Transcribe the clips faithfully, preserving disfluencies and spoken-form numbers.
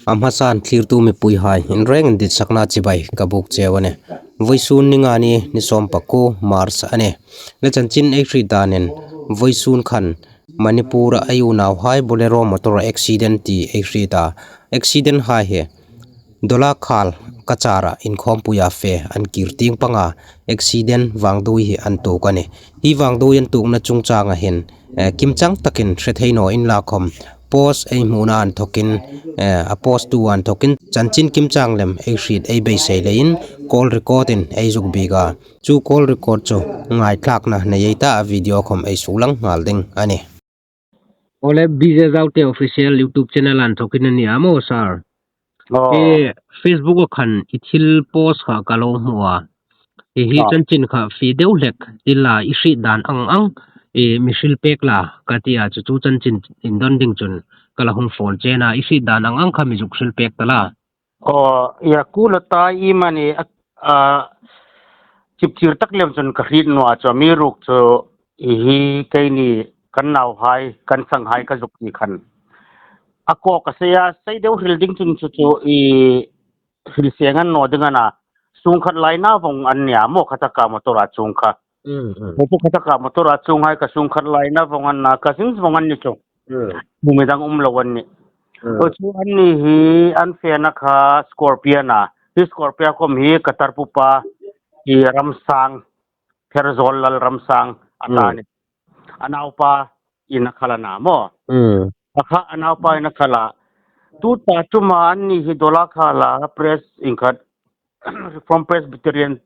A hmasan thlirtu mipuihai inrengin ditsakna chibai ka buk cheu a nih. Vawisun ni nga ni, ni sawmpakuo March a nih. Le chanchin ei hriet danin vawisun khan Manipur-a ei unauhai Bolero motor accident ti ei hriet a. Accident hai hi Dolakhal Kachar-a inkhawmpuia fe an kir tieng panga accident vangduoi hi an tuok a nih. Hi vangduoi an tuokna chungchanga hin, eh, kimchang takin hre thei naw inla khawm, post ei hmuna inthawkin, eh, a post-tu inthawkin chanchin kimchang lem ei hriet ei beisei leiin call record-in ei zuk biek a. Chu call record chu ngaithlakna nei ei ta a, video khawm ei suklang nghal ding a nih. Ole, B J Zaute Official YouTube channel-a inthawkin a ni a maw, sir? Aw. E, Facebook-a khan i thil post kha ka lo hmu a. E, hi Aw. chanchin kha fie deu hlek, tila i hriet dan ang ang, e, mi hril pek la ka ti a, chu chu chanchin indon ding chun ka la hung phone che a, i hriet dan ang ang kha mi zuk hril pek ta la. Aw, ia, kula ta i mani, a, a, chipchir tak lem chun ka hriet naw a chu, amiruokchu, i hi keini kan nauhai, kan sanghai ka zuk ti khan. A kawk a sei a, sei deu hril ding chun chu chu i hril seng a ni naw ding a na. Sungkhat laina vawng an nia maw, khataka motor-a chuong kha. Mm, mm. Chu khataka motor-a chuonghai kha sungkhat laina vawng an na, cousins vawng an ni chu. Mm. Bung mi dang um lo an nih. Mm. Chu anni hi an fena kha Scorpio a na. Hi Scorpio khawm hi ka tarpupa, i Ramsang, Pherzawl Lal Ramsang a ta Mm. ni. A naupa in a khal a na maw. Mm. A kha a naupa in a khal a. Tuta tuma anni hi Dolakhal-a press inkhat, Reformed Presbyterian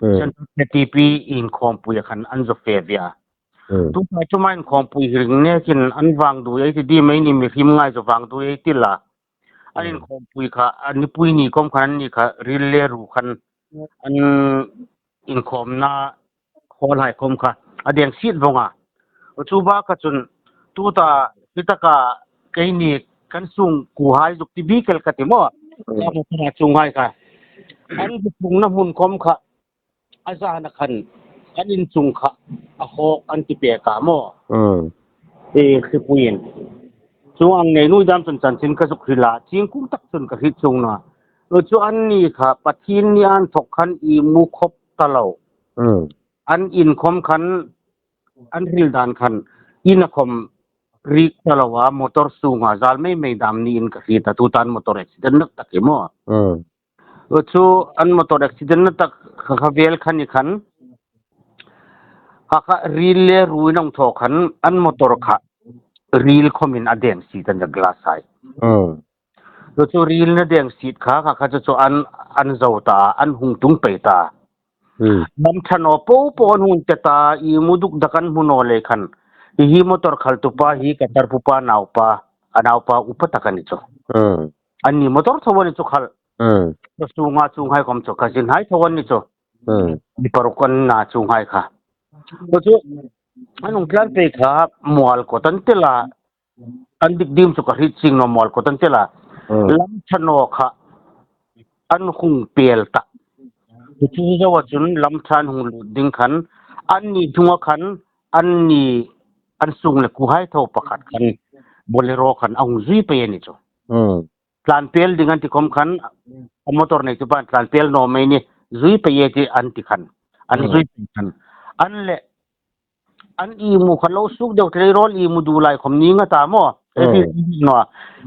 Mm. Centre K T P inkhawmpuia khan an zo fe ve a. Mm. Tuta tuma inkhawmpui hi ring nekin an vangduoi ei ti ding, eini mihriem ngai zo vangduoi ei ti la. An Mm. inkhawmpui kha, a nipui ni khawm khan anni kha ril le ru khan an inkhawmna hall-hai khawm kha a deng siet vawng a. Chu bak kha chun tuta hi taka keini kan sungkuohai zuk ti bik el ka ti maw. Mm. Ka motor-a chuonghai kha. An zuk hungna hmun khawm kha a zana khan an in chung kha a hawk an ti pek a maw. Mm. E, hripuiin. Chuong ang nei nuoi dam chun chanchin ka zuk hril a, chingkung tak chun ka hriet chuong naw a. Chu anni kha Pathienni inthawk khan imu khawp ta lo. Mm. An in khawm khan, an hril dan khan, ina khawm riek ta lo a, motor sunga zal mei mei dam niin ka hriet a, tuta an motor accident-na tak hi maw. Mm. Chu an motor accident-na tak kha, kha vel khan ni khan, kha kha ril le ruin an thaw khan, an motor kha ril khawmin a deng siet a na, glass-hai. Mm. Chu chu rilna deng siet kha, kha kha chu chu an, an zo ta, an hung tung pei ta. Mm. Lam ṭha naw po po an hung ti ta, imu dukdak an hmu naw lei khan. Hi hi motor khaltupa hi ka tarpupa naupa, a naupa upa tak a ni chu. Mm. Anni motor thaw a ni chu khal. Mm. Chu sunga chuonghai khawm chu cousin-hai thaw a ni chu. Mm. Mi paruk an na chuonghai kha. Chu chu an hung tlan pei kha Mualkot an ti la. An dik ding chu ka hriet chieng naw, Mualkot an ti la. Mm. Lam ṭha naw kha an hung pel ta. Chu chu zoa chun lam ṭha an hung lut ding khan, anni hnunga khan, anni an sungkuohai thaw pakhat khan Bolero khan a hung zui pei a ni chu. Mm. Tlan pel ding an ti khawm khan, a motor neitupan tlan pel naw mei ni, zui pei e ti an ti khan. An Mm. zui pei khan. An le an imu kha lo suk deu, tleirawl imu duo lai khawm ni nga ta maw. Mm. Ei ti naw.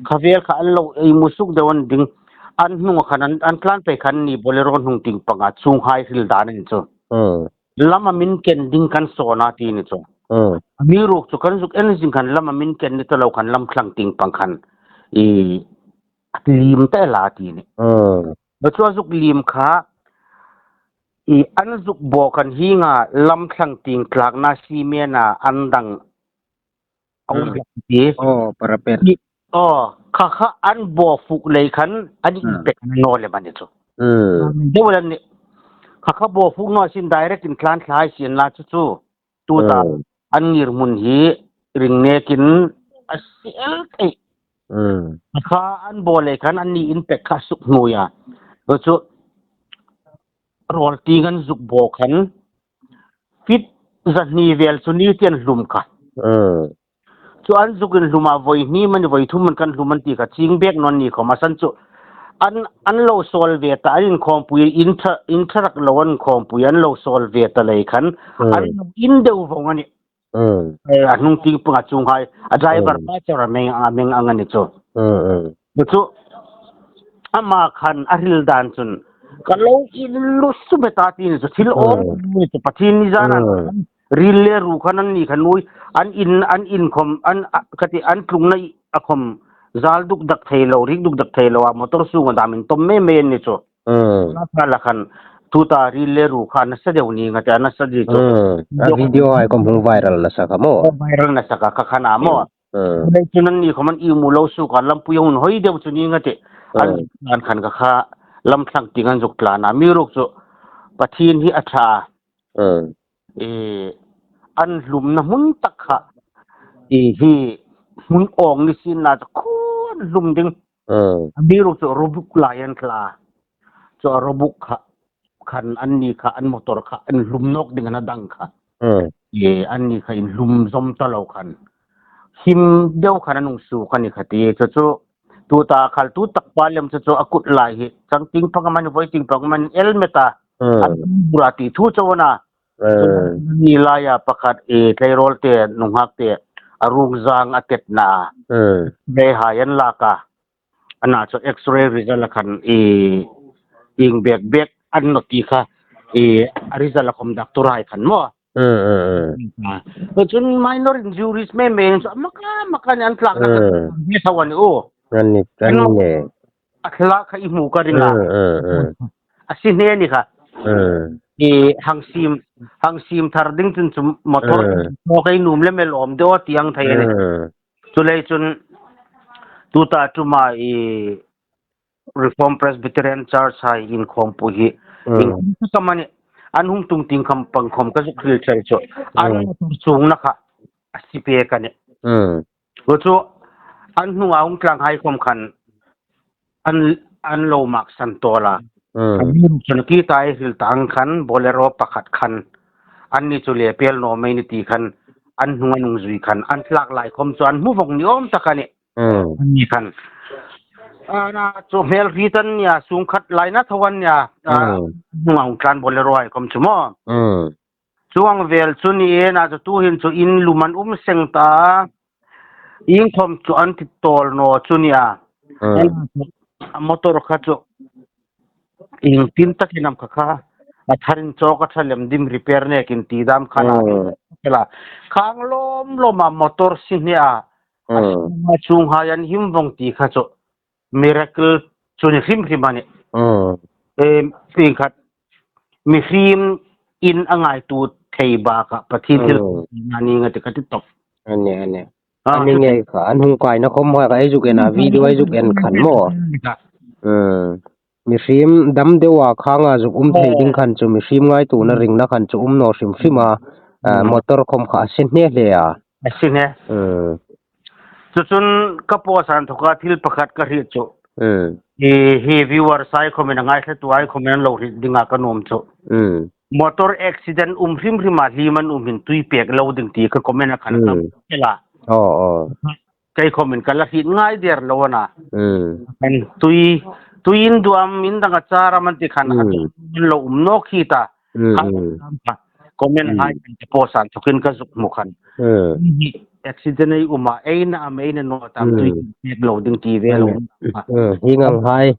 Kha vel kha an lo imu suk deu an ding. An hnunga khan an, an tlan pei khan ni Bolero hnung tieng panga chuonghai hril dan a ni chu. Mm. Lama min ken ding kan sawn a ti ni chu. Mm. Amiruokchu kan zuk en zing khan lama min ken ni ta lo khan lam thlang tieng pang khan i liem ta el a ti ni. Mm. Chu chu a zuk liem kha, i an zuk baw khan hienga lam thlang tieng tlakna cement-a an dang a um Mm. hlak ti. Oh, parapet. I, oh, kha kha an baw fuk lei khan an in Mm. pek naw lem a ni chu. Mm. Deu la ni. Kha kha baw fuk naw sin direct in tlan thlai sin la chu chu. Tuta Mm. an ngirhmun hi ring nekin a sel thei. Mm. Kha an baw lei khan anni in pek kha suk hnuoia. Chu chu rawl tieng an zuk baw khan feet zahni vel chu ni tieng hlum kha. Mm. Chu an zuk inhlum a, voi hni mani voi thum man kan hlum an ti kha, ching bek naw ni khawm a san chu. An, an lo sawl ve ta, an inkhawmpui, in ṭha, in ṭha rak lo an khawmpui, an lo sawl ve ta lei khan, Hmm. an lo in deu vong a nih. Hmm. Eh, a hnung tieng panga chuonghai, a driver Hmm. pa chu a meng, a meng ang a ni chu. Hmm, hmm. Chu chu, ama khan a hril dan chun, ka lo in lu su be ta ti ni chu, thil Hmm. awm ni chu, Pathien ni zan an Hmm. ril le ru khan an ni khan ui, an in, an in khawm, an, a, ka ti, an tlungna a khawm, zal duk dak thei lo, rik duk dak thei lo a, motor sunga dam intawm mei mei an ni chu. Hmm. Ka la khan, tuta ril le ru kha nasa deu ni nga te, nasa di chu. Hmm. A video hai khawm hung viral nasa kha maw. Viral nasa kha, kha khan a maw. Hmm. Hmm. Lei chun an ni khawm an imu lo suok a, lampui hung hoi deu chu ni nga te. An Hmm. zuk tlan khan kha kha, lam thlang tieng an zuk tlan a. Amiruokchu, Pathien hi a ṭha. Hmm. E, an hlumna hmun tak kha, e, hi hmun awng ni sin la chu khuo an hlum ding. Hmm. Amiruokchu robuk lai an tla. Chu a robuk kha, khan an ni kha, an motor kha, an hlum nawk ding an a dang kha. Hmm. E, an ni kha inhlum zawm ta lo khan. Him deu khan an hung suok a ni kha ti chu chu. Tuta khal tu tak pa lem chu chu a kut lai hi. Chang tieng pang mani, voi tieng pang mani el meta. Hmm. An bura ti thu chau a na. Hmm. Ni laia pakhat e, tleirawl te, nunghak te, a rung zang a tet na. Hmm. Be hai an lak a. Ana chu X-ray result a khan i, ieng bek bek an naw ti kha, i, a result a khawm doctor hai khan maw. Hmm, hmm, hmm. Ah, chun minor injuries mei mei chu maka maka ni an tlak na kha Hmm. ni thaw a ni u. An ni, an ni. A thla kha i hmu ka ring a. Hmm, hmm, hmm. A si hne ni kha. Hmm. I hang siem, hang siem thar ding chun chu motor Hmm. chu kei nuom le mel awm deu a ti ang thei a ni. Hmm. Chu lei chun tuta ṭuma i Reformed Presbyterian Church hai inkhawmpui hi. Hmm. Inkhawm ka mani, an hung tung tieng khawm pang khawm ka zuk hril chel chu. An Hmm. motor chungna kha a si pek a nih. Hmm. Chu chu an hnunga hung tlang hai khawm khan an, an lo mak san tawl a. Hmm. Amiruokchu ki tai hril tang khan Bolero pakhat khan an ni chu le pel naw mei ni ti khan an hnunga nung zui khan an tlak lai khawm chu an hmu vong ni awm tak a nih. Hmm. An ni khan. Ana chu hmel hriet an nia, sungkhat lai na thaw an nia. A, Hmm. hnunga hung tlan Bolero hai khawm chu maw. Hmm. Chuong vel chu ni e, na chu tuhin chu inlum an um seng ta. Inkhawm chu an ti tawl naw chu nia. Hmm. A motor kha chu ieng tin takin am kha kha. A tharin chawk a ṭha lem dim repair nekin ti dam khan a. Hmm. Khang lawm lawm a motor si hne a. Hmm. A chuonghai an him vong ti kha chu miracle chu ni hrim hrim a nih. Hmm. Em, ieng khat mihriem in a ngaituo thei bak a Pathien thil Hmm. a ni nga ti ka ti tawp. A ni, a ni. Ah, A ni chu ngei kha, an hung kaina khawm hai kha ei zuk en a, video ei zuk en khan maw. Hmm. Mihriem dam deu a khanga zuk um thei Oh. ding khan chu mihriem ngaituona ringna khan chu um naw hrim hrim a. Ah, Hmm. motor khawm kha a si hne hle a. A si hne. Hmm. Chu chun ka post a inthoka thil pakhat ka hriet chu. Hmm. Hi, hi viewers hai khawmin a ngaithlatu hai khawmin an lo hriet dinga ka nuom chu. Hmm. Motor accident um hrim hrim a hliem an um hin tui pek lo ding ti ka comment a khan ka Hmm. hmu a. Oh, oh. Kei khawmin ka la hriet ngai der lo a na. Hmm. Kan tui, tui induam in dang a char am an ti khan a Hmm. chu lo um nawk hi ta. Hmm, Kha, hmm. kha, comment Hmm. hai kan post a inthokin ka zuk hmu khan. Hmm. Hi accident ei um a, ei na am ei na naw tam Hmm. tui pek lo ding ti ve lo. Hmm. Hmm. Hi ngang hai,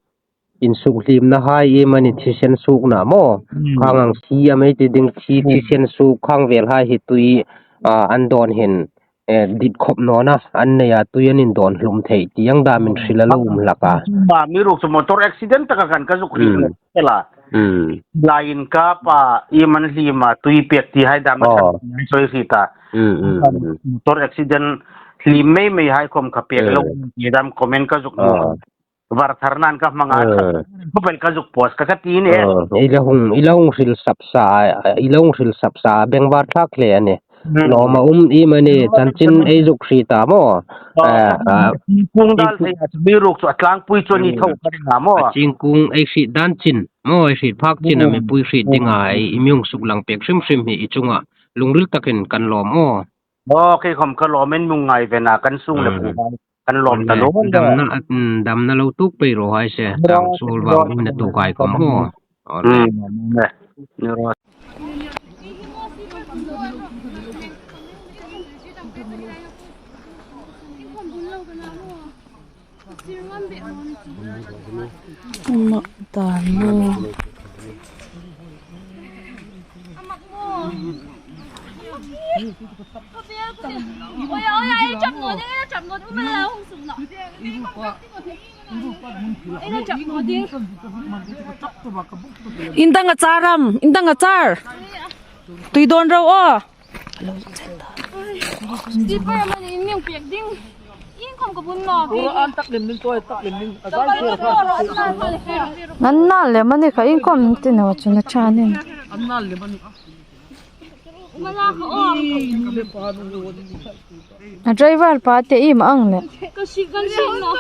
insukhliemna hai, i mani thisen suokna maw. Hmm. Khang ang si am ei ti ding thi, Hmm. thisen suok khang vel hai hi tui, ah, an dawn hin, eh, dit khop nawna an nei a, tui an indawn hlum thei ti ang dam in Hmm. hril a lo um hlak a. Amiruokchu motor accident taka khan ka zuk hril Hmm. hlak a. Hmm. Lai inkapa, i man hliem a, tui pek ti hai dam a Oh. khan sawi si ta. Hmm, hmm, hmm. Motor accident hliem mei mei hai khawm kha pek lo Hmm. ti dam comment ka zuk hmu. Oh. Var thar nan ka hmang a. Hmm. Khawpel ka zuk post ka ka ti ni e. Hmm. I la hung, i la hung hril sap sa, i la hung hril sap sa, bengvar thlak hle a nih. Hmm. Lawm a um i mani, chanchin ei zuk hriet ta maw. Oh. Eh, ah, Kung dal thei a, amiruokchu a tlangpui chu ni Hmm. thaw ka ring a maw. A chingkung ei hriet dan chin maw, ei hriet phak chin a Hmm. mipui hriet ding a Hmm. ei, i mi hung suklang pek hrim hrim hi i chunga lungril takin kan lawm aw. Aw, kei khawm ka lawm, in mi ngai ve na, kan sung le kuhai kan lawm ta lo. Damna, mm, damna lo tuok pei ro hai se. Tang suol vang umna tuok hai khawm maw. Aw le. Mm, ne. Ni ro. Ama ta lo. Indang a char am, indang a char. Tui dawn ro aw. Slipper mani in mi pek ding. In khawm ka bun naw. An tak lem ding, tuoi tak lem ding. A zai kher kha. An nal lem a ni kha, in khawm ti naw chu na ṭha ning. An nal lem a ni. Mala kha aw. A driver pa te iem ang le. Ka si, kan si naw.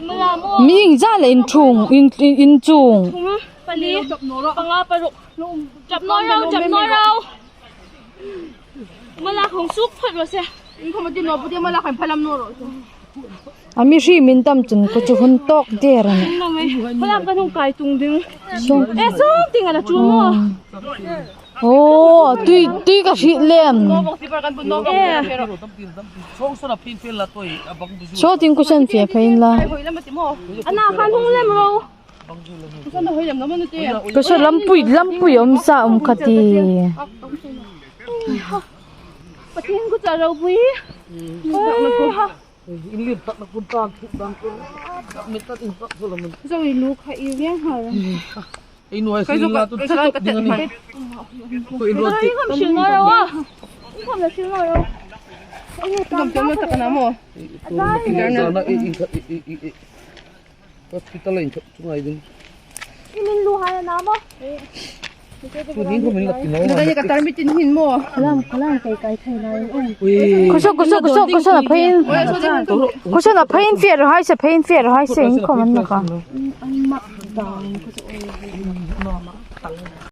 Mala maw. Mi iengza le in chung, in, in, in chung. Pali, panga, paruk. Chap naw ro, chap naw ro. Mala khawm suk phawt ro se. In khawm a ti naw pu te mala khawm phalam naw ro se. A mi hri min tam chun ko chu hun tawk der a nih. Phalam ka hung kai tung ding. So. E, so ting a la chu maw. Oh, tui, tui ka hriet lem. E. So ting ko san fe pha in la. Ana khan hung lem ro. Ka saw lampui, lampui awm sa um kha ti. Pathian ko cha ropui. In lir tak na kun tan thuk dan ko. Mi tak in tak so la mun. Zo i lu kha i riang ha. Ei nuai sil la tu thak ding a ni. Ko in ro ti. Khawm sil naw ro a. Khawm la sil naw ro. Khawm sil naw tak na maw. Hospital in chu ngai ding. In in lu hai na maw. Chu ding ko min la ti naw. Ka ni ka tar mi tin hin maw. Kalang, kalang kai kai thei lai. Ui. Kuso, kuso, kuso, kuso na phain. Kuso na phain fier hai se, phain fier hai se, in ko man na ka. An mak dang kuso.